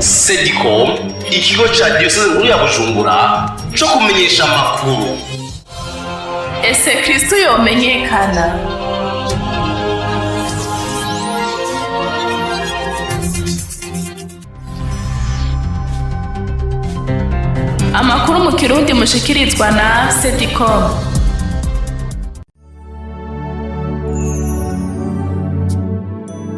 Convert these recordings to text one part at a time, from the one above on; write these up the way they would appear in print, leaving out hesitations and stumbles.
Sedicom, ikigo ca diyoseze nkuru ya Bujumbura co kumenyesha amakuru. Ese Kristo yomenyekana? Amakuru mu Kirundi mushikirizwa na Sedicom.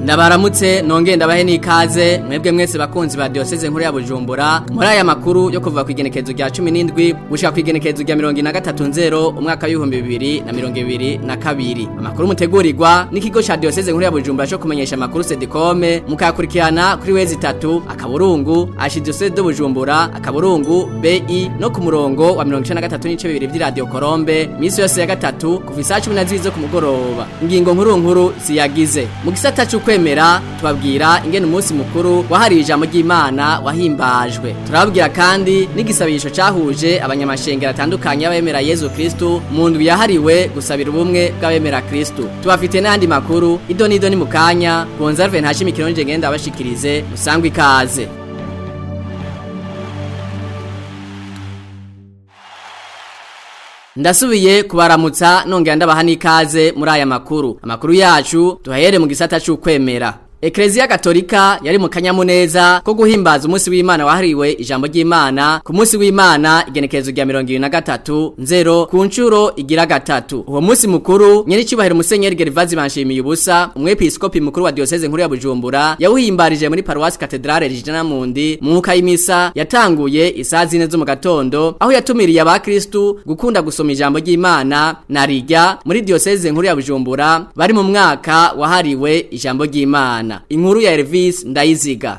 Ndabaramutse nonge ndabahe n'ikaze mwebwe mwese bakunzi ba diocese nkuru ya Bujumbura muri aya makuru yo kuva ku igenekerezo rya 17 gushika ku igenekerezo rya 23 umwaka w'ibihumbi 2022. Amakuru mutegurirwa n'ikigo ca diocese nkuru ya Bujumbura cyo kumenyesha amakuru Sedicome, mukayakurikirana kuri wezi 3 akaburungu archidiocese de Bujumbura akaburungu BI no ku murongo wa 93.2 vy'iradio Korombe misi yose ya gatatu kuva isaha 12 zo ku mugoroba. Ingingo nkuru nkuru ziyagize mu gisata c'ukwemera, tubabwira ingene umunsi mukuru wahariye ijambo ry'Imana wahimbajwe. Turababwira kandi n'igisabisho cahuje abanyamashengero atandukanye y'abemera Yezu Kristu mu ndwi yahariwe gusabira ubumwe bw'abemera Kristu. Tubafite n'andi makuru ido n'ido ni mukanya. Gonzalve Ntashimikiro nje ngenda abashikirize, musangwe ikaze. Ndasubiye kubaramutsa nongera ndabaha n'ikaze muri aya makuru. Amakuru yacu tuhahere mu gisata c'ukwemera. Eklezia Katolika yari mu kanyamuneza ko guhimbaza umunsi w'Imana wahariwe ijambo ry'Imana ku munsi w'Imana igenekerezo rya 23 nzero ku ncuro igira gatatu. Uwo munsi mukuru nyir'icyubahiro Musenyeri Gervazi Banshimiye ubusa, umwepiskopi mukuru wa diocese nkuru ya Bujumbura, yawuhimbarije muri Paroisse Cathedrale Regina Mundi mu mwuka y'imisa yatanguye isaha 4 zo mu gatondo, aho yatumiriye abakristu gukunda gusoma ijambo ry'Imana na rijya muri diocese nkuru ya Bujumbura bari mu mwaka wahariwe ijambo ry'Imana. Inkuru ya Elvis Ndayiziga.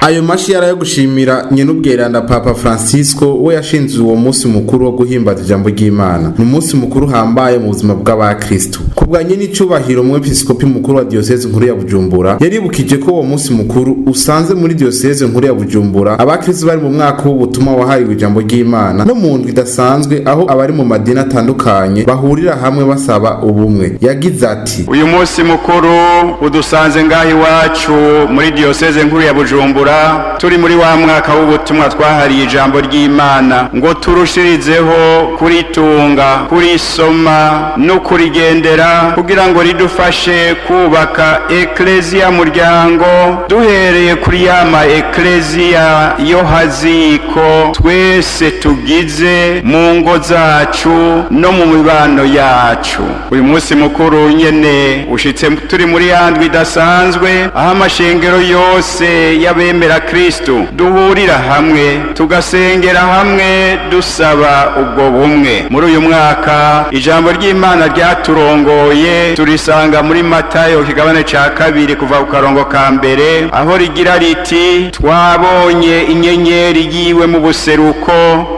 Ayo mashi yari ayo gushimira nyenubweranda Papa Francisco we yashinze uwo munsi mukuru wo guhimbaza ijambo ry'Imana. Ni umunsi mukuru uhambaye mu buzima bw'abakristu. Kubwa nyenicubahiro umwepiskopi mukuru wa diocese nkuru ya Bujumbura yaribukije ko uwo munsi mukuru usanze muri diocese nkuru ya Bujumbura abakristu bari mu mwaka w'ubutumwa wahariwe ijambo ry'Imana no mu ndwi idasanzwe, aho abari mu madini atandukanye bahurira hamwe basaba ubumwe. Yagize ati: uyu munsi mukuru udusanze ngaho iwacu muri diocese nkuru ya Bujumbura, turi muri wa mwaka w'ubutumwa twahariye ijambo ry'Imana ngo turushirizeho kuritunga, kurisoma no kurigendera kugira ngo ridufashe kubaka eklezia muryango, duhereye kuri yama eklezia yo haziko twese tugize mu ngo zacu no mu mibano yacu. Uyu munsi mukuru nyene ushitse turi muri yandwi idasanzwe, aho amashengero yose y'abemera Kristu duhurira hamwe tugasengera hamwe dusaba ubwo bumwe. Muri uyu mwaka ijambo ry'Imana ryaturongoye turisanga muri Matayo kigabane ca 2 kuva ku karongo ka mbere, aho rigira riti: twabonye inyenyeri yiwe mu buseruko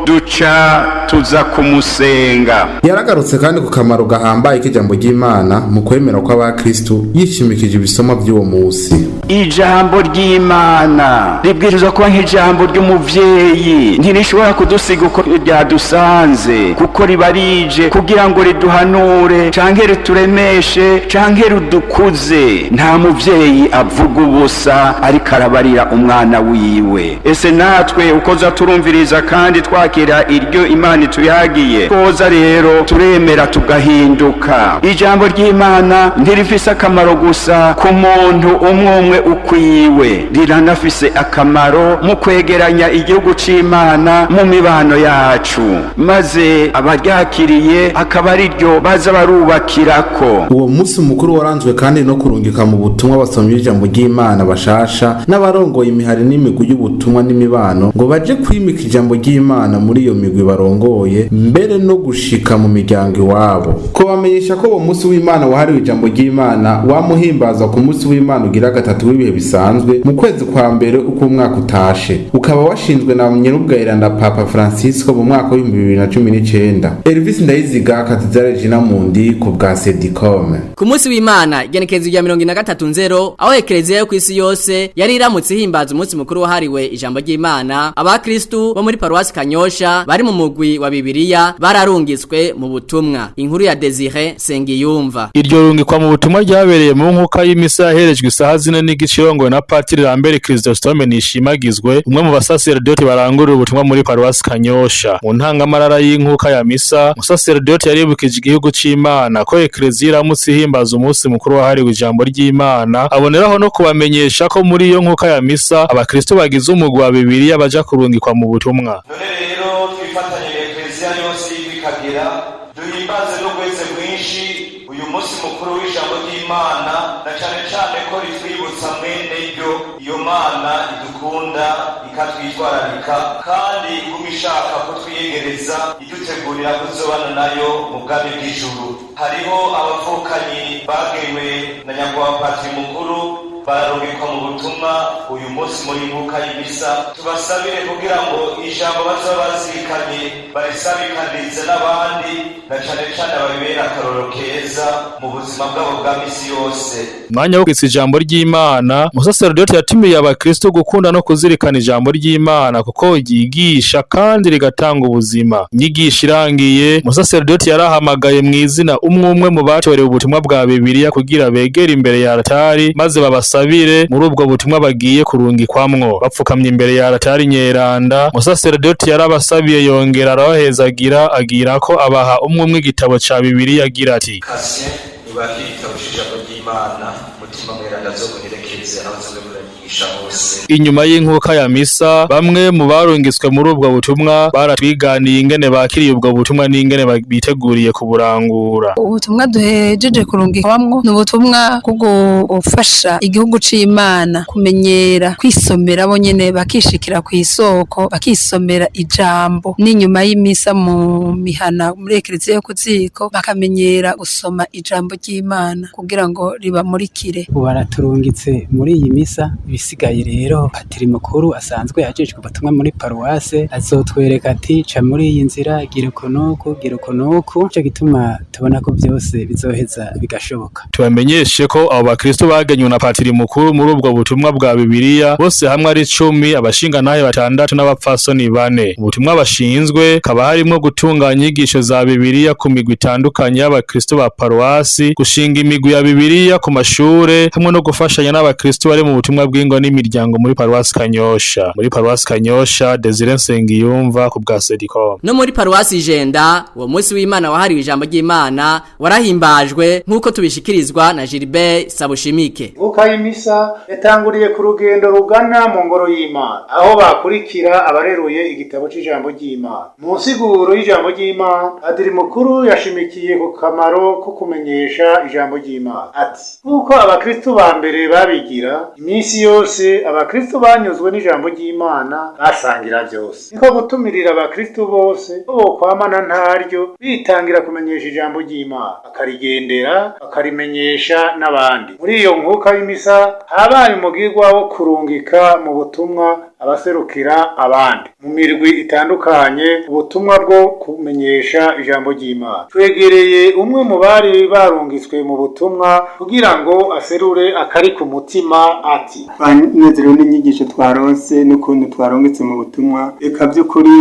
duca tuza kumusenga. Yaragarutse kandi ku kamaro gahambaye k'ijambo ry'Imana mu kwemera kw'abakristu, yishimikije ibisoma by'uwo munsi. Ijambo ry'Imana ribwirizwa kuba nk'ijambo ry'umuvyeyi, ntirishobora kudusiga uko ryadusanze, kuko riba rije kugira ngo riduhanure canke rituremeshe canke ridukuze. Nta muvyeyi avuga ubusa ariko arabarira umwana wiwe. Ese natwe ukoza turumviriza kandi twakira iryo Imana ituyagiye, koza rero turemera tugahinduka. Ijambo ry'Imana ntirifise akamaro gusa ku muntu umwe umwe ukwiwe, riranafise akamaro mu kwegeranya igihugu c'Imana mu mibano yacu, maze abaryakiriye akaba ariryo baza barubakirako. Uwo munsi mukuru waranzwe kandi no kurungika mu butumwa basomye ijambo ry'Imana bashasha n'abarongoye imihari n'imigwi y'ubutumwa n'imibano ngo baje kwimika ijambo ry'Imana muri iyo migwi barongoye, mbere no gushika mu miryango iwabo. Ko bamenyesha ko uwo munsi w'Imana wahariwe ijambo ry'Imana wamuhimbaza ku munsi w'Imana ugira gatatu w'ibihe bisanzwe mu kwezi kwa mbere uko umwaka utashe, ukaba washinzwe na nyenubweranda Papa Francisco mu mwaka w'ibihumbi 2019. Elvis Ndayiziga, Cathedrale Regina Mundi, ku bwa Sedicom. Ku munsi w'Imana igenekerezo rya 23 nzero, aho eklezia yo kwisi yose yari iramutse ihimbaza umunsi mukuru wahariwe ijambo ry'Imana, abakristu bo muri Paroisse Kanyosha bari mu mugwi wa Bibiliya bararungitswe mu butumwa. Inkuru ya Desire Sengiyumva. Iryo rungikwa mu butumwa ryabereye mu nkuka y'imisa yaherejwe isaha 4 n'igice irongowe na Patiri Lambert Christo Chrysostome Nishimagizwe, umwe mu basaserdoti barangurira ubutumwa muri paruwasi Kanyosha. Mu ntangamarara y'inkuka ya misa, umusaserdoti yaribukije igihugu c'Imana ko Ekleziya iramutse ihimbaza umunsi mukuru wahariwe ijambo ry'Imana, aboneraho no kubamenyesha ko muri iyo nkuka ya misa abakristo bagize umugwi wa Bibiliya baja kurungikwa mu butumwa. None rero twifatanye na Ekleziya yose y'ibikagira, duhimbaze n'ugweze rwinshi uyu munsi mukuru w'ijambo ry'Imana, na cane cane ko ritwibutsa mwene ryo iyo Mana idukunda ikatwitwararika, kandi iguma ishaka kutwiyegereza idutegurira kuzobana nayo mu bwami bw'ijuru. Hariho abavukanyi bagewe na nyakubahwa Patiri mukuru bararungikwa mu butumwa uyu munsi muri nkuka y'imisa. Tubasabire kugira ngo ijambo bazoba bazirikanye barisabikanize n'abandi, na cane cane babibere akarorero keza mu buzima bwabo bwa misi yose. Mwanya wo kwitsa ijambo ry'Imana, umusaserdoti yatumiye abakristo gukunda no kuzirikana ijambo ry'Imana kuko ryigisha kandi rigatanga ubuzima. Inyigisho irangiye, umusaserdoti yarahamagaye mu izina umwe umwe mu batorewe ubutumwa bwa Bibiliya kugira begere imbere ya altari maze babasabire muri ubwo butumwa bagiye kurungikwamwo. Bapfukamye imbere ya altari nyeranda, umusaserdoti yarabasabiye yongera arabahezagira, agira ko abaha umwe umwe igitabo ca Bibiliya agira ati: Kasien nibakire igitabo c'ijambo ry'Imana, mutima mweranda azoguherekeze aho uzobe murayigisha hose. Inyuma y'inkuka ya misa, bamwe mu barungitswe muri ubwo butumwa baratwiganiye ingene bakiriye ubwo butumwa n'ingene biteguriye kuburangura. Ubutumwa duhejeje kurungikwamwo ni ubutumwa bwo gufasha igihugu c'Imana kumenyera kwisomera bo nyene, bakishikira kw'isoko bakisomera ijambo, n'inyuma y'imisa mu mihana muri ekleziya yo ku ziko bakamenyera gusoma ijambo ry'Imana kugira ngo ribamurikire. Ubu baraturungitse muri iyi misa, ibisigaye rero patiri mukuru asanzwe ajejwe ubutumwa muri paruwase azotwereka ati ca muri iyi nzira, gira uku n'uku, gira uku n'uku. Nico gituma tubona ko vyose bizoheza bigashoboka. Tubamenyeshe ko abo bakristo bagenywe na patiri mukuru muri ubwo butumwa bwa Bibiliya bose hamwe ari 10, abashingantahe 6 n'abapfasoni 4. Ubutumwa bashinzwe kaba harimwo gutunganya inyigisho za Bibiliya ku migwi itandukanye y'abakristo ba paruwasi, gushinga imigwi ya Bibiliya ku mashure, hamwe no gufashanya n'abakristo bari mu butumwa bw'ingo n'imiryango muri paruwasi Kanyosha. Muri paruwasi Kanyosha, Desire Nsengiyumva ku bwa Sedicom. No muri paruwasi Jenda, uwo munsi w'Imana wahariwe ijambo ry'Imana warahimbajwe nk'uko tubishikirizwa na Gilbert Sabushimike. Inkuka y'imisa yatanguriye ku rugendo rugana mu ngoro y'Imana, aho bakurikira abareruye igitabo c'ijambo ry'Imana. Mu nsiguro y'ijambo ry'Imana, padiri mukuru yashimikiye ku kamaro ko kumenyesha ijambo ry'Imana. Ati: nk'uko abakristo ba mbere babigira, iminsi yose abakristo banyuzwe n'ijambo ry'Imana basangira byose. Niko gutumirira abakristo bose ko bokwamana ntaryo bitangira kumenyesha ijambo ry'Imana, bakarigendera bakarimenyesha n'abandi. Muri iyo nkuka y'imisa habaye umugirwa wo kurungika mu butumwa abaserukira abandi mu mirwi itandukanye ubutumwa bwo kumenyesha ijambo ry'Imana. Twegereye umwe mu bari barungitswe mu butumwa kugira ngo aserure akari ku mutima ati: Twanezerewe n'inyigisho twaronse n'ukuntu twarongetse mu butumwa. Eka by'ukuri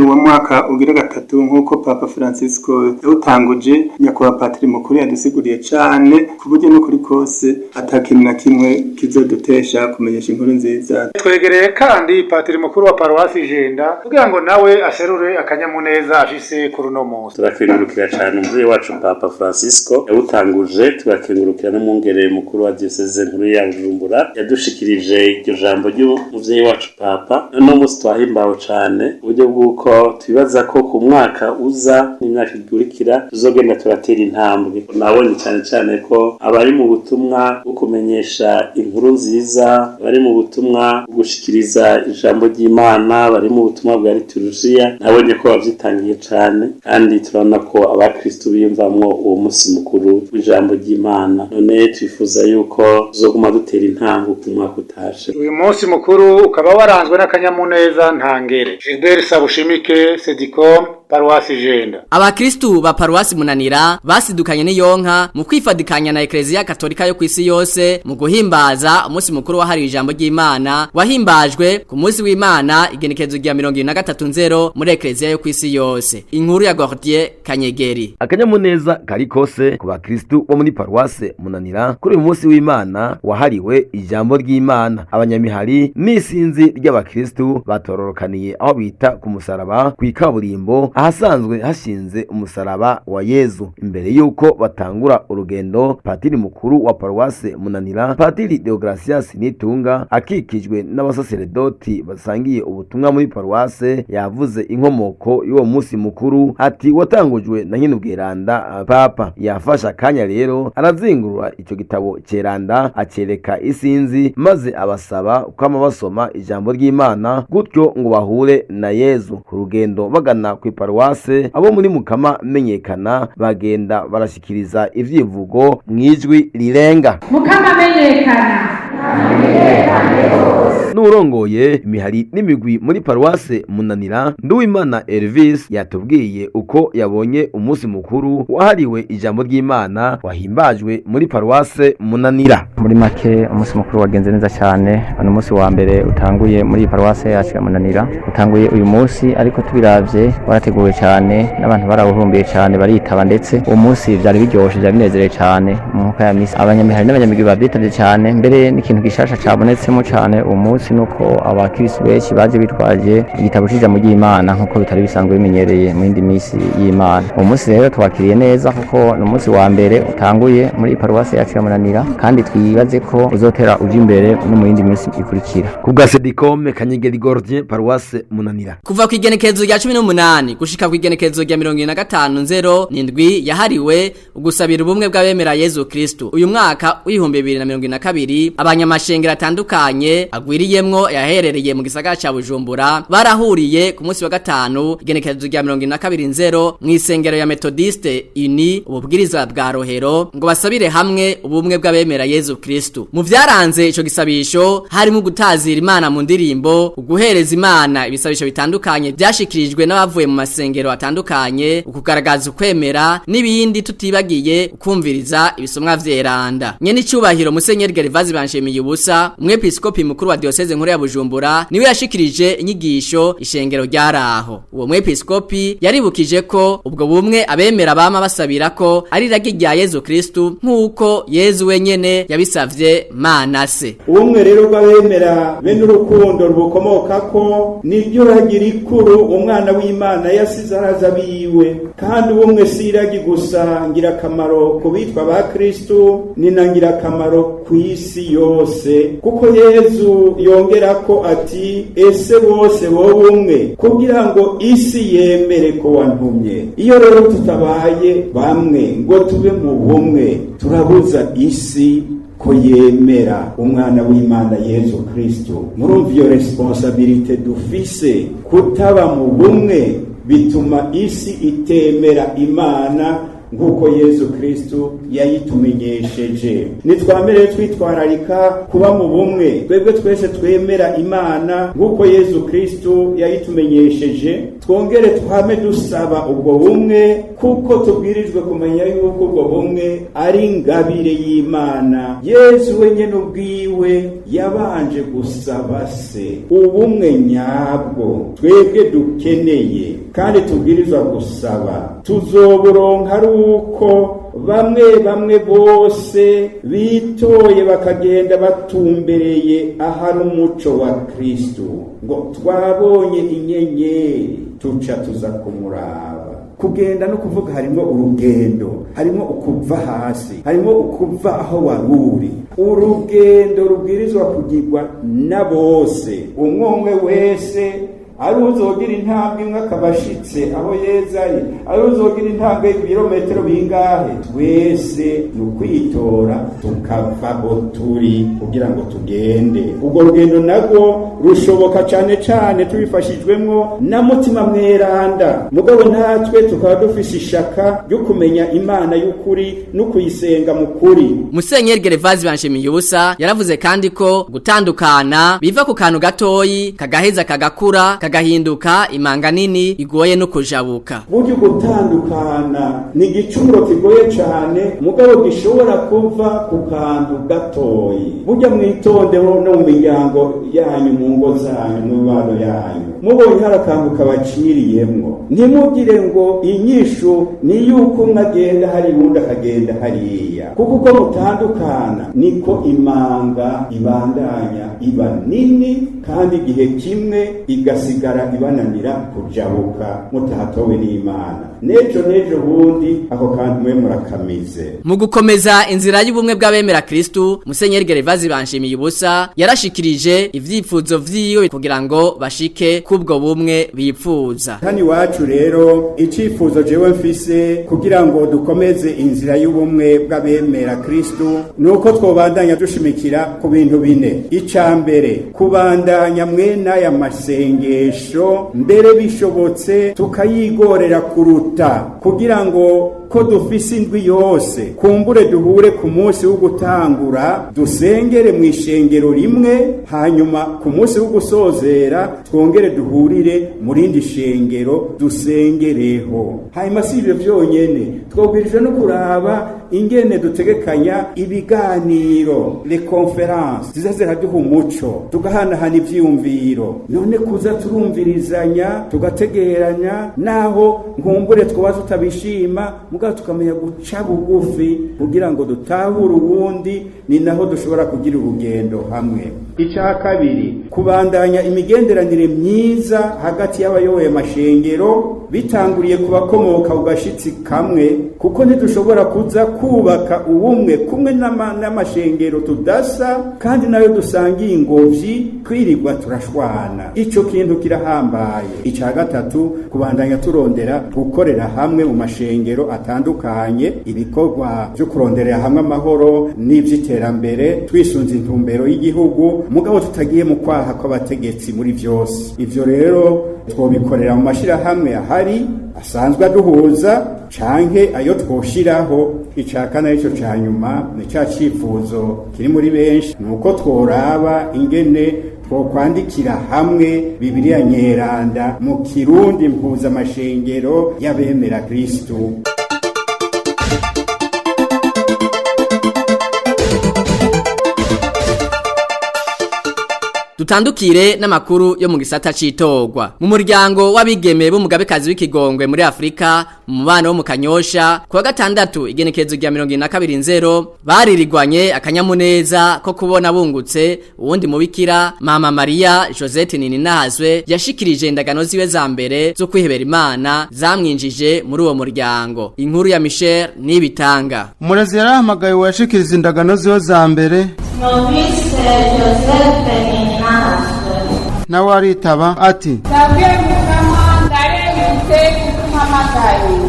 uwo mwaka ugira gatatu nk'uko Papa Francisco yawutanguje, nyakubahwa Patiri mukuru yadusiguriye cane ku buryo n'ukuri kose atakintu na kimwe kizodutesha kumenyesha inkuru nziza. Twegereye kandi patiri mukuru wa paruwasi Jenda kugira ngo nawe aserure akanyamuneza afise kuri uno munsi. Turakengurukira cane umuvyeyi wacu Papa Francisco yawutanguje, turakengurukira n'umwungere mukuru wa diocese nkuru ya Bujumbura yadushikirije iryo jambo ry'umuvyeyi wacu Papa. Uno munsi twahimbawe cane uburyo bw'uko twibaza ko ku mwaka uza n'imyaka ikurikira tuzogenda turatera intambwe. Nabonye cane cane ko abari mu butumwa bwo kumenyesha inkuru nziza, abari mu butumwa bwo gushikiriza ijambo ry'Imana, bari mu butumwa bwa liturujia, nabonye ko bavyitangiye cane, kandi turabona ko abakristo biyumvamwo uwo munsi mukuru w'ijambo ry'Imana. None twifuza yuko tuzoguma dutera intambwe ku mwaka utashe. Uyu munsi mukuru ukaba waranzwe n'akanyamuneza ntangere. Gilbert Sabushimike, Sedicom, Paruwasi Jenda. Abakristu ba Paruwasi Munanira basidukanye n'iyonka mu kwifadikanya na Eklezia Katolika yo kwisi yose mu guhimbaza umunsi mukuru wahariwe ijambo ry'Imana wahimbajwe ku munsi w'Imana igenekerezo rya 23 muri Eklezia yo kwisi yose. Inkuru ya Gordier Kanyegeri. Akanyamuneza kari kose ku bakristu bo muri Paruwase Munanira kuri uyu munsi w'Imana wahariwe ijambo ry'Imana. Abanyamihari n'isinzi ry'abakristu batororokaniye aho bita ku musaraba kw'ikaburimbo ahasanzwe hashinze umusaraba wa Yezu. Imbere yuko batangura urugendo, patiri mukuru wa Paruwase Munanira, Patiri Deogracias Nitunga, akikijwe n'abasaseredoti basangiye ubutumwa muri paruwase, yavuze inkomoko y'uwo munsi mukuru ati watangujwe na Nyenubweranda Papa. Yafashe akanya rero arazingurura ico gitabo ceranda acereka isinzi, maze abasaba kwama basoma ijambo ry'Imana gutyo ngo bahure na Yezu. Ku rugendo bagana ku paruwase, abo muri Mukama menyekana bagenda barashikiriza ivyivugo mwijwi rirenga. Mukama menyekana. Nurongoye imihari n'imigwi muri paruwase Munanira, Nduwimana Elvis, yatubwiye uko yabonye umunsi mukuru wahariwe ijambo ry'Imana wahimbajwe muri paruwase Munanira. Muri make umunsi mukuru wagenze neza cyane. Ni umunsi wa mbere utanguye muri paruwase yacu ya Munanira, utanguye uyu munsi, ariko tubiravye warateguwe cyane n'abantu barawuhumbiye cyane baritaba, ndetse uwo munsi byari biryoshe, byari binezereye cyane mu nkuka ya misa. Abanyamihari n'abanyamigwi babyitabye cyane. Mbere n'ikintu gishasha cabonetsemo cyane uwo munsi nuko abakristo benshi baje bitwaje igitabo c'ijambo ry'Imana nkuko bitari bisanzwe bimenyereye mu yindi misi y'Imana. Uwo munsi rero twakiriye neza kuko ni umunsi wa mbere utanguye muri paruwase yacu ya Munanira, kandi twibaze ko uzotera uja imbere no mu yindi minsi ikurikira. Kubwa Sedikome Kanyegeri Gordien, paruwase Munanira. Kuva ku igenekerezo rya 18 gushika ku igenekerezo rya 25 n'indwi yahariwe ugusabira ubumwe bw'abemera Yezu Kristo. Uyu mwaka w'ibihumbi 2022 abanyamashengero atandukanye agwiriyemwo yaherereye mu gisagara ca Bujumbura barahuriye ku munsi wa gatanu igenekerezo rya 22 mu isengero ya Methodiste Uni ububwiriza bwa Rohero ngo basabire hamwe ubumwe bw'abemera Yezu Kristo. Mu vyaranze ico gisabisho harimo gutazira Imana mu ndirimbo, uguhereza Imana ibisabisho bitandukanye byashikirijwe n'abavuye mu masengero atandukanye, ukugaragaza ukwemera n'ibindi, tutibagiye ukumviriza ibisomwa vyeranda. Nyene icubahiro Musenyeri Gervazi Banshemiye ubusa, umwepiskopi mukuru wa diocese nkuru ya Bujumbura, niwe yashikirije inyigisho ishengero ryaraho. Uwo mwepiskopi yaribukije ko ubwo bumwe abemera bama basabira ko ari iragi rya Yezu Kristo nkuko Yezu wenyene yabisavye Mana se. Ubumwe rero bw'abemera bene urukundo rubukomokako niryo ragi rikuru umwana w'Imana yasize araza biwe. Kandi ubumwe si iragi gusa ngirakamaro ku bitwa ba Kristo, ni na ngirakamaro ku isi yose, kuko Yezu yongera ko ati ese bose boba umwe kugira ngo isi yemere ko wantumye. Iyo rero tutabaye bamwe ngo tube mu bumwe, turabuza isi ko yemera umwana w'Imana Yezu Kristo. Murumva iyo responsabilité dufise. Kutaba mu bumwe bituma isi itemera Imana nk'uko Yezu Kristo yayitumenyesheje. Nitwamere twitwararika kuba mu bumwe, twebwe twese twemera Imana nk'uko Yezu Kristo yayitumenyesheje, twongere twame dusaba ubwo bumwe, kuko tubwirijwe kumenya yuko ubwo bumwe ari ingabire y'Imana. Yezu wenyene ubwiwe yabanje gusaba se ubumwe nyabwo twebwe dukeneye kandi tubwirizwa gusaba. Tuzoburonka ari uko bamwe bamwe bose bitoye bakagenda batumbereye ahari umuco wa Kristo, ngo twabonye inyenyeri tuca tuza kumuraba. Kugenda no kuvuga harimo urugendo, harimo ukuva hasi, harimo ukuva aho waruri. Urugendo rubwirizwa kugirwa na bose, umwe wese ari uzogira intambwe imwe akabashitse aho Yezu ari, ari uzogira intambwe ibirometero bingahe. Twese ni ukwitora tukava aho turi kugira ngo tugende. Ubwo rugendo narwo Rushoboka cane cane tubifashijwemwo na Mutima Mweranda, mugabo natwe tukaba dufise ishaka ryo kumenya Imana y'ukuri no kuyisenga mu kuri. Musenyeri Gervazi Banshimiye ubusa yaravuze kandi ko gutandukana biva ku kantu gatoyi kagaheza kagakura kagahinduka imanga nini igoye no kujabuka. Buryo gutandukana ni igicumuro kigoye cane, mugabo gishobora kuva ku kantu gatoyi. Burya mwitondeho no mu miryango yanyu, mu ngo zanyu, mu mibano yanyu, mubonye hari akantu kabaciriyemwo, ntimugire ngo inyishu ni yuko umwe agenda hari uwundi akagenda hariya, kuko uko mutandukana niko imanga ibandanya iba nini, kandi igihe kimwe igasigara ibananira kujabuka mutahatowe n'Imana. Nejo nejo bundi ako kantu mwe murakamize. Mu gukomeza inzira y'ubumwe bw'abemera Kristu, Musenyeri Gervazi Banshimiye ubusa yarashikirije ivyifuzo vyiwe kugira ngo bashike kubwo bumwe bipfuza. Hano iwacu rero icifuzo jewe mfise kugira ngo dukomeze inzira y'ubumwe bw'abemera Kristu nuko twobandanya dushimikira ku bintu bine. Ica mbere, kubandanya mwene aya masengesho, mbere bishobotse tukayigorera kuruta, kugira ngo ko dufise indwi yose kumbure duhure ku munsi wo gutangura dusengere mu ishengero rimwe, hanyuma ku munsi wo gusozera twongere duhurire mu rindi shengero dusengereho. Hanyuma si ibyo byonyene, twobwirijwe no kuraba ingene dutegekanya ibiganiro, les conferences ziza ziraduha umuco, tugahanahana ivyiyumviro. None kuza turumvirizanya tugategeranya, naho nkumbure twoba tutabishima, mugabo tukamenya guca bugufi kugira ngo dutahure uwundi, ni naho dushobora kugira urugendo hamwe. Icya kabiri, kubandanya imigenderanire myiza hagati y'abayoboye amashengero, bitanguriye ku bakomoka ku gashitsi kamwe, kuko ntidushobora kuza kubaka ubumwe kumwe n'amashengero tudasa kandi nayo dusangiye ingobyi, twirirwa turashwana. Ico kintu kirahambaye. Icya gatatu, kubandanya turondera gukorera hamwe mu mashengero atandukanye ibikorwa byo kuronderera hamwe amahoro n'ivy'iterambere, twisunze intumbero y'igihugu, mugabo tutagiye mu kwaha kw'abategetsi muri vyose. Ivyo rero twobikorera mu mashirahamwe ahari asanzwe aduhuza canke ayo twoshiraho. Ica kane arico ca nyuma, ni ca cifuzo kiri muri benshi, nuko tworaba ingene twokwandikira hamwe Bibiliya Nyeranda mu Kirundi mpuzamashengero y'abemera Kristu. Dutandukire n'amakuru yo mu gisata citogwa. Mu muryango w'abigeme b'umugabekazi w'ikigongwe muri Afrika, mu mubano wo mu Kanyosha, kuwa gatandatu igenekerezo rya 2020 baririgwanye akanyamuneza ko kubona bungutse uwundi mubikira Mama Maria Josette Nininahazwe yashikirije indagano ziwe za mbere zo kwihebera Imana zamwinjije muri uwo muryango. Inkuru ya Michel Nibitanga. Umurezi yarahamagaye washikiriza indagano ziwe za mbere. Nawe aritaba ati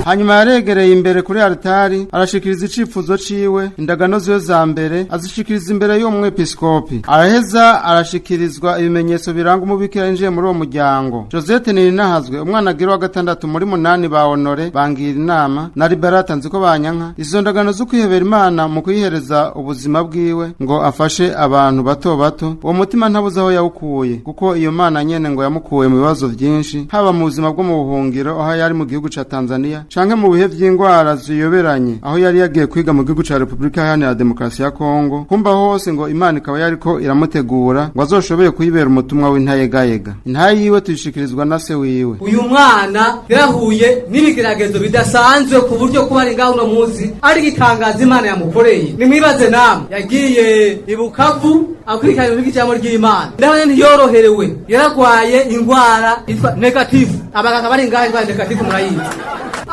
hanyuma yaregereye imbere kuri altari arashikiriza icifuzo ciwe, indagano ziwe za mbere azishikiriza imbere y'uwo mwepiskopi. Araheza arashikirizwa ibimenyetso biranga umubikira yinjiye muri uwo muryango. Josette Nininahazwe, umwana agira wa gatandatu muri munani ba Honore bangira inama na Liberata nziko banyanka, izo ndagano zo kwihebera Imana mu kuyihereza ubuzima bwiwe ngo afashe abantu bato bato, uwo mutima ntabuze aho yawukuye, kuko iyo Mana nyene ngo yamukuye mu bibazo vyinshi, haba mu buzima bwo mu buhungiro aho yari mu gihugu ca Tanzania, canke mu bihe vy'ingwara ziyoberanye aho yari yagiye kwiga mu gihugu ca Republika Iharanira Demokarasi ya Kongo. Kumba hose ngo Imana ikaba yariko iramutegura ngo azoshobore kuyibera umutumwa w'intayegayega. Intaye yiwe tuyishikirizwa na se wiwe. Uyu mwana yarahuye n'ibigeragezo bidasanzwe ku buryo kuba ari ngaho uno munsi ari igitangaza Imana yamukoreye. Nimwibaze namwe, yagiye i Bukavu akurikirana ijambo ry'Imana, ndabona ntiyoroherewe, yaragwaye ingwara yitwa negative. Abaganga bari ngaho ingwara negative murayizi.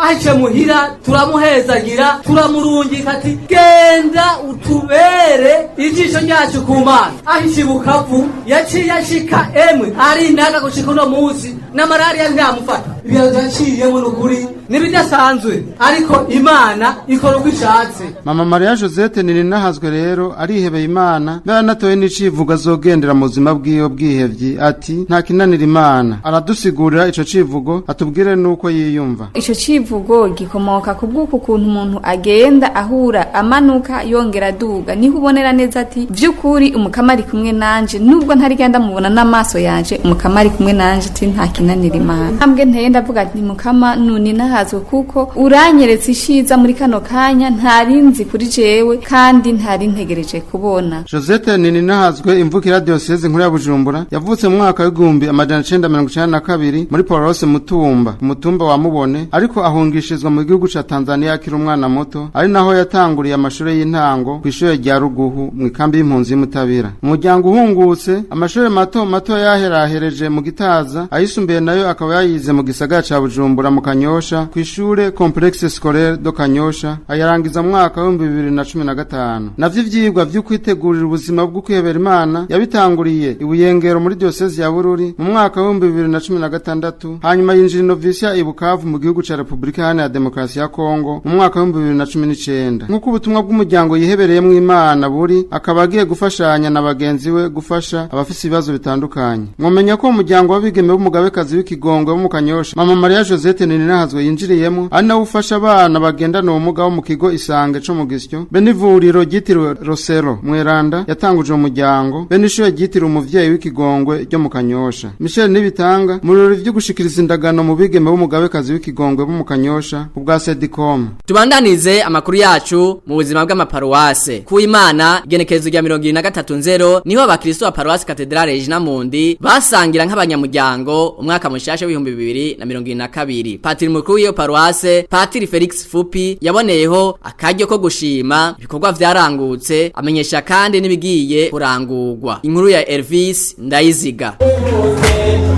Aje muhira turamuhezagira, turamurungika ati genda utubere ijisho ryacu ku Mana. Ahishe Bukavu yaciye ashika emwe ari naga gushika uno munsi na malaria ntamufata. Ibyo yaciyemo n'ukuri n'ibidasanzwe, ariko Imana ikora uko ishatse. Mama Maria Josette Nininahazwe rero arihebeye Imana, mbere anatoye n'icivugo azogendera mu buzima bwiwe bwihevyi, ati nta kinanira Imana. Aradusigurira ico civugo, atubwire nuko yiyumva. Ico civugo gikomoka ku bw'uko ukuntu umuntu agenda ahura amanuka yongera aduga, niho ubonera neza ati vy'ukuri Umukama ari kumwe nanje, nubwo ntari ndamubona n'amaso yanje, Umukama ari kumwe nanje, ati nta kinanira Imana. Ntambwe nteye ndavuga ati Mukama nuninahazwe, kuko uranyeretse ishiza muri kano kanya ntarinzi kuri jewe kandi ntari ntegereje kubona. Josette Nininahazwe, imvukira diocese nkuru ya Bujumbura, yavutse mu mwaka w'1992 muri Paruwasi Mutumba, umutumba wa Mubone, ariko ahungishirizwa mu gihugu ca Tanzania akiri umwana muto, ari naho yatanguriye amashuri y'intango kw'ishure rya Ruguhu mu ikambi y'impunzi y'Mutabira. Umuryango uhungutse, amashuri mato mato yaherahereje mu Gitaza, ayisumbuye nayo akaba yayize mu gisagara ca Bujumbura mu Kanyosha kw'ishure Complexe Scolaire do Kanyosha, ayarangiza mu mwaka w'2015. Navyo ivyigwa vyo kwitegurira ubuzima bwo kwihebera Imana yabitanguriye i Buyengero muri diocese ya Bururi mu mwaka w'2016, hanyuma yinjira novisia i Bukavu mu gihugu ca Republika Iharanira Demokarasi ya Kongo mu mwaka w'2019. Nk'uko ubutumwa bw'umuryango yihebereyemwo Imana buri, akaba agiye gufashanya na bagenzi we gufasha abafise ibibazo bitandukanye. Mwomenya ko umuryango w'abigeme b'umugabekazi w'ikigongwe bo mu Kanyosha, Mama Maria Josette Nininahazwe yinjiriyemo, ari nawe ufasha abana bagendana ubumuga bo mu kigo Isange co mu Gisyo, be n'ivuriro ryitiriwe Rosero Mweranda yatanguje umuryango, be n'ishure ryitiriwe umuvyeyi w'ikigongwe ryo mu Kanyosha. Michel Nibitanga mu birori vyo gushikiriza indagano mu bigeme b'umugabekazi w'ikigongwe bo mu Kanyosha ubwa Sedicom. Tubandanize amakuru yacu mu buzima bw'amaparuwase. Ku Imana igenekerezo rya 23 niho abakristo ba paruwasi Katedrale Regina Mundi basangira nk'abanyamuryango umwaka mushasha w'ibihumbi 2022. Patiri mukuru w'iyo paruwase, Patiri Felix Fupi, yaboneyeho akaryo ko gushima ibikorwa vyarangutse, amenyesha kandi n'ibigiye kurangurwa. Inkuru ya Elvis Ndayiziga.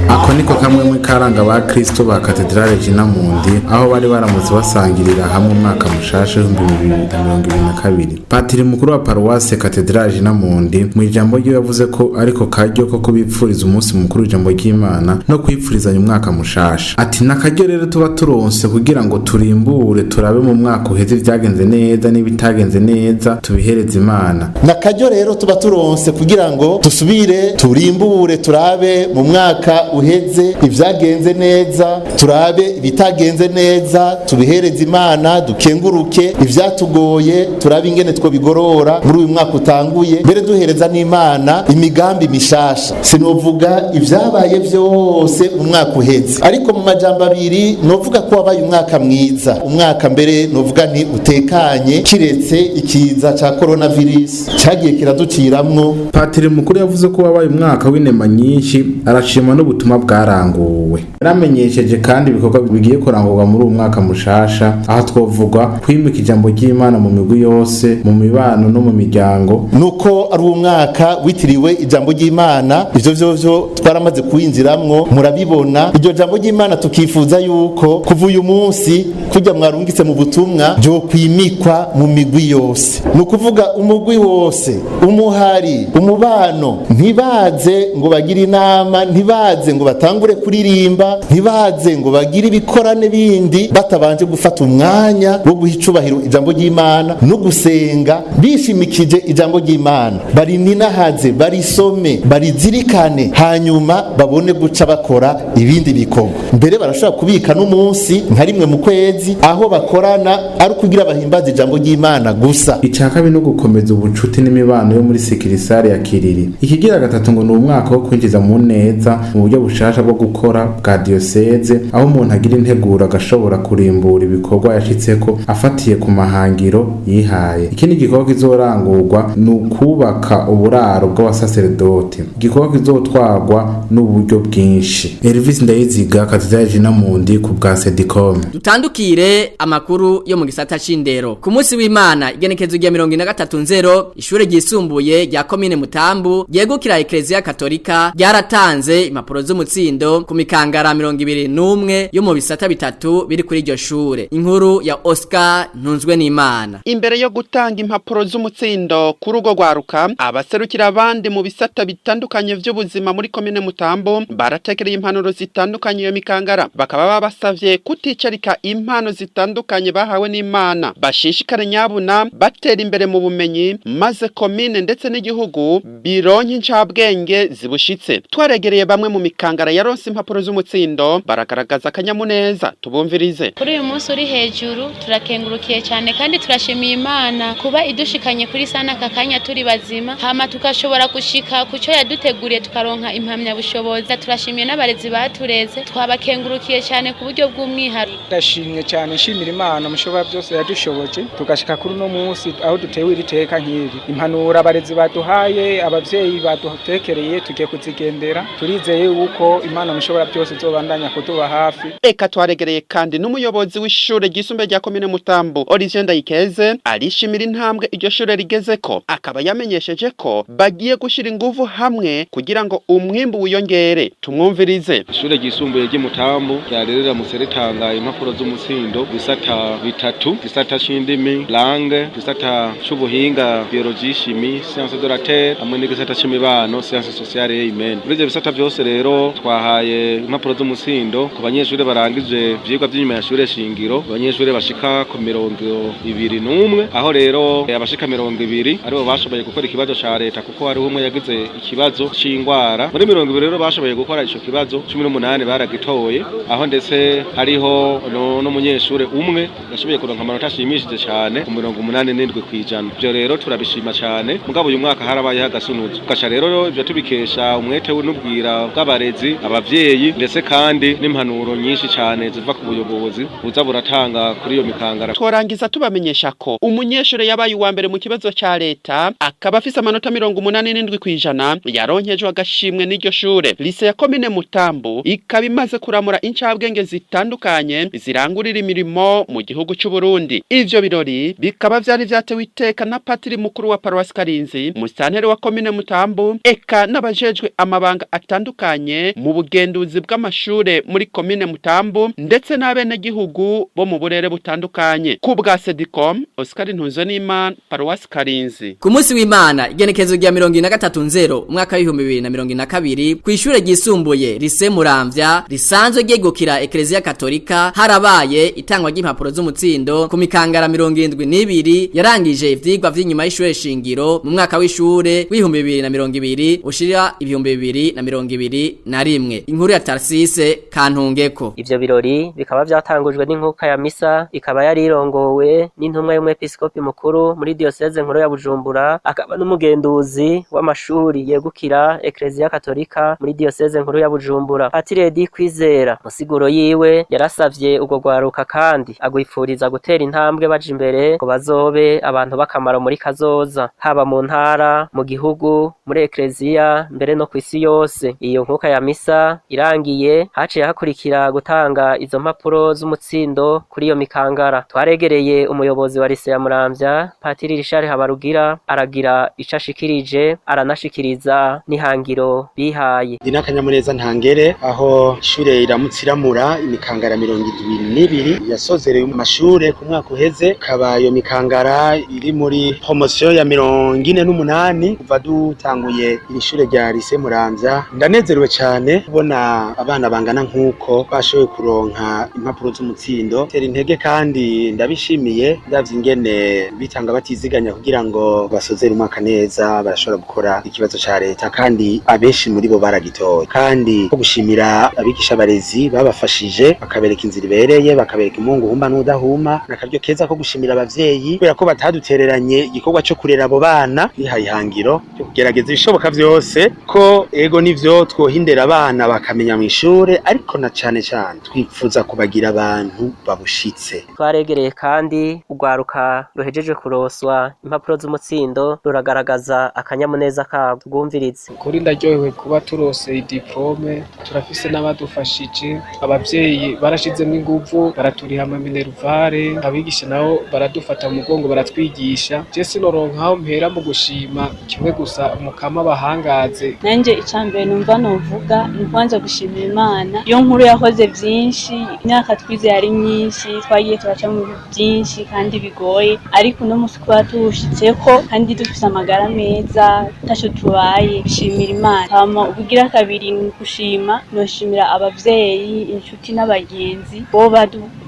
Ako niko kamwe mu karanga ba Kristo ba Katedrale Regina Mundi, aho bari baramutse basangirira hamwe umwaka mushasha w'2022. Patiri mukuru wa paruwase Katedrale Regina Mundi mu ijambo rye yavuze ko ariko karyo ko kubipfuriza umunsi mukuru w'ijambo ry'Imana no kwipfurizanya umwaka mushasha. Ati nakaryo rero tuba turonse kugira ngo turimbure turabe mu mwaka uheze vyagenze neza n'ibitagenze neza tubihereze Imana. Nakaryo rero tuba turonse kugira ngo dusubire turimbure turabe mu mwaka uheze ibyagenze neza, turabe ibitagenze neza tubihereze Imana, dukenguruke ivyatugoye, turabe ingene twobigorora muri uyu mwaka utanguye, mbere duhereza n'Imana imigambi mishasha. Sinovuga ivyabaye vyose mu mwaka uheze, ariko mu majambo abiri novuga ko wabaye umwaka mwiza, umwaka mbere novuga nti utekanye, kiretse ikiza ca coronavirus cagiye kiraduciramwo. Patiri mukuru yavuze ko wabaye umwaka w'inema nyinshi, arashima n'ubutumwa bwaranguwe. Yaramenyesheje kandi ibikorwa bigiye kurangurwa muri uyu mwaka mushasha, aho twovuga kwimika ijambo ry'Imana mu migwi yose, mu mibano no mu miryango. Nuko ari umwaka witiriwe ijambo ry'Imana, ivyo vyovyo twaramaze kuwinjiramwo, murabibona. Iryo jambo ry'Imana tukifuza yuko kuva uyu munsi kujya mwarungitse mu butumwa byo kwimikwa mu migwi yose. Nukuvuga umugwi wose, umuhari, umubano, ntibaze ngo bagire inama, ntibaze ngo batangure kuririmba, ntibaze ngo bagire ibikorane bindi batabanje gufata umwanya wo guha icubahiro ijambo ry'Imana no gusenga bishimikije ijambo ry'Imana, barininahaze, barisome, barizirikane, hanyuma babone guca bakora ibindi bikorwa. Mbere barashobora kubika n'umunsi nka rimwe mu kwezi aho bakorana ari ukugira bahimbaze ijambo ry'Imana gusa. Icya kabiri no gukomeza ubucuti n'imibano yo muri sekirisare ya Kiriri. Ikigira gatatu ngo ni umwaka wo kwinjiza mu neza mu buryo bushasha bwo gukora bwa diocese, aho umuntu agira integuro agashobora kurimbura ibikorwa yashitseko afatiye ku mahangiro yihaye. Ikindi gikorwa kizorangurwa ni ukubaka uburaro bw'abasaseredoti, igikorwa kizotwarwa n'uburyo bwinshi. Elvis Ndayiziga, Katedrale Regina Mundi ku bwa Sedicom. Dutandukire amakuru yo mu gisata c'indero. Ku munsi w'Imana igenekezo rya 23 ishure ryisumbuye rya komine Mutambu ryegukira Ecclesia Katolika ryaratanze impapuro z'umutsindo z'umutsindo ku mikangara 21 yo mu bisata bitatu biri kuri iryo shure. Inkuru ya Oscar Ntunzwe n'Imana. Imbere yo gutanga impapuro z'umutsindo kuri urwo rwaruka, abaserukira abandi mu bisata bitandukanye vy'ubuzima muri komine Mutambo baratekereye impanuro zitandukanye iyo mikangara, bakaba babasavye kuticarika impano zitandukanye bahawe n'Imana, bashishikare nyabuna batera imbere mu bumenyi, maze komine ndetse n'igihugu bironke incabwenge zibushitse. Twaregereye bamwe mu mikangara yaronse impapuro z'umutsindo baragaragaza akanyamuneza, tubumvirize. Kuri uyu munsi uri hejuru turakengurukiye cyane kandi turashimiye Imana kuba idushikanye kuri sana aka kanya turi bazima, hama tukashobora gushika kuco yaduteguriye tukaronka impamyabushobozi. Turashimiye n'abarezi batureze, twabakengurukiye cyane ku buryo bw'umwihariko. Ndashimye cyane, nshimira Imana mushobora byose yadushoboje tugashika kuri uno munsi aho dutewe iri teka nk'iri. Impanuro abarezi baduhaye, abavyeyi badutekereye tugiye kuzigendera, turizeye yuko Imana mushobora byose izobandanya kutuba hafi. Eka twaregereye kandi n'umuyobozi w'ishure ryisumbuye rya komine Mutambo, Olivier Ndayikeze, arishimira intambwe iryo shure rigezeko, akaba yamenyesheje ko bagiye gushira inguvu hamwe kugira ngo umwimbu wiyongere. Tumwumvirize. Ishure ryisumbuye ry'Imutambo ryarerera museritanga impapuro z'umutsindo bisata bitatu: gisata c'indimi langue, gisata c'ubuhinga biologie chimie science de la terre, hamwe n'igisata c'imibano science sociale et humaine. Muri ivyo bisata vyose rero twahaye impapuro z'umutsindo ku banyeshure barangije ivyigwa vy'inyuma ya shure shingiro, abanyeshure bashika ku 21, aho rero abashika 20 aribo bashoboye gukora ikibazo ca leta, kuko hariho umwe yagize ikibazo c'ingwara. Muri 20 rero bashoboye gukora ico kibazo, 18 baragitoye, aho ndetse hariho n'umunyeshure umwe yashoboye kuronka amanota ashimishije cane ku 87%. Ivyo rero turabishima cane, mugabo uyu mwaka harabayeho agasunuzo. Tugaca rero ivyo tubikesha umwete n'ubwira bw'abarezi, abavyeyi, ndetse kandi n'impanuro nyinshi cane ziva ku buyobozi buza buratanga kuri iyo mikangara. Tworangiza tubamenyesha ko umunyeshure yabaye uwa mbere mu kibazo ca leta akaba afise amanota 87% yaronkejwe agashimwe n'iryo shure. Lise ya komine Mutambo ikaba imaze kuramura incabwenge zitandukanye zirangurira imirimo mu gihugu c'u Burundi. Ivyo birori bikaba vyari vyatewe iteka na patiri mukuru wa paruwasi Karinzi, musitanteri wa komine Mutambo, eka n'abajejwe amabanga atandukanye mu bugenduzi bw'amashure muri komine Mutambo, ndetse n'abenegihugu bo mu burere butandukanye. Ku bwa Sedicom, Oscar Ntunzwenimana, paruwasi Karinzi. Ku munsi w'Imana igenekezo rya 23 umwaka w'ibihumbi 2022 kw'ishure ryisumbuye Lycée Muramvya risanzwe ryegukira Ecclesia Katolika harabaye itangwa ry'impapuro z'umutsindo ku mikangara 72 yarangije ivyigwa vy'inyuma y'ishure shingiro mu mwaka w'ishure w'ibihumbi 2020 ushira ibihumbi 2021. Inkuru ya Tarsise Kantungeko. Ivyo birori bikaba vyatangujwe n'inkuka ya misa, ikaba yari irongowe n'intumwa y'umwepiskopi mukuru muri diocese nkuru ya Bujumbura, akaba n'umugenduzi w'amashuri yegukira Ecclesia Katolika muri diocese nkuru ya Bujumbura, Patiri Edi Kwizera. Musiguro yiwe yarasavye urwo rwaruka kandi agwifuriza gutera intambwe baja imbere ngo bazobe abantu bakamaro muri kazoza, haba mu ntara, mu gihugu, muri Ecclesia, mbere no kw'isi yose. Iyo nkuka ya misa irangiye haciye hakurikira gutanga izo mpapuro z'umutsindo kuri iyo mikangara. Twaregereye umuyobozi wa Lycée ya Muramvya, Patiri Richard Habarugira, aragira ico ashikirije, aranashikiriza n'ihangiro bihaye. Ndi n'akanyamuneza ntangere aho ishure iramutse iramura imikangara 72 yasozereye mu mashure ku mwaka uheze, ikaba iyo mikangara iri muri promotion ya 48 kuva dutanguye iri shure rya Lycée Muramvya. Ndanezerewe cyane kubona abana bangana nkuko bashoboye kuronka impapuro z'umutsindo, tera intege kandi ndabishimiye, ndavye ingene bitanga batiziganya kugira ngo basozere umwaka neza, barashobora gukora ikibazo ca leta kandi abenshi muri bo baragitoye. Kandi ko gushimira abigisha barezi babafashije bakabereka inzira ibereye, bakabereka imungu humba n'udahuma, nakaryo keza ko gushimira abavyeyi kubera ko batadutereranye igikorwa co kurera abo bana, bihaye ihangiro ryo kugerageza ibishoboka vyose ko ego nivyo twohindera abana bakamenya mw'ishure, ariko na cane cane twipfuza kubagira abantu babushitse. Twaregereye kandi urwaruka ruhejeje kuroswa impapuro z'umutsindo ruragaragaza akanyamuneza kabo, tugumvirize. Kuri ndaryohewe kuba turose idiplome, turafise n'abadufashije, abavyeyi barashizemo inguvu baraturiha ama minervare, abigisha nabo baradufata mu mugongo baratwigisha. Je sinoronka aho mpera mu gushima, kimwe gusa umukama bahangaze. Nanje icambere numva novuga novuga ni ukubanza gushimira Imana. Iyo nkuru yakoze vyinshi, imyaka twize yari myinshi, twagiye turaca mu bintu byinshi kandi bigoye, ariko uno musi kuba tuwushitseko kandi dufise amagara meza, taco tubaye, gushimira Imana. Hama ubugira kabiri ni gushima, noshimira abavyeyi, inshuti n'abagenzi bo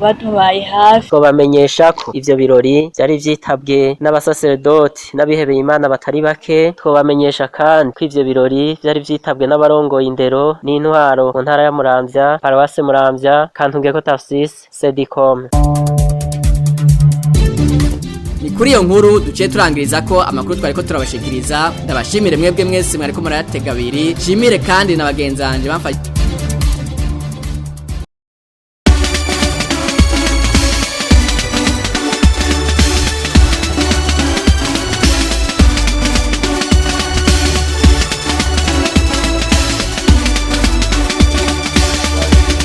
badubaye hafi. Twobamenyesha ko ivyo birori vyari vyitabwe n'abasaseredoti n'abihebeye Imana batari bake. Twobamenyesha kandi ko ivyo birori vyari vyitabwe n'abarongoye indero n'intwaro mu ntara ya Muramvya, paruwase Muramvya, Kantungeko Tafsisi, Sedicom. Ni kuri iyo nkuru duciye turangiriza ko amakuru twariko turabashikiriza. Ndabashimire mwebwe mwese mwariko murayatega abiri, shimire kandi na bagenzanje bamfashije.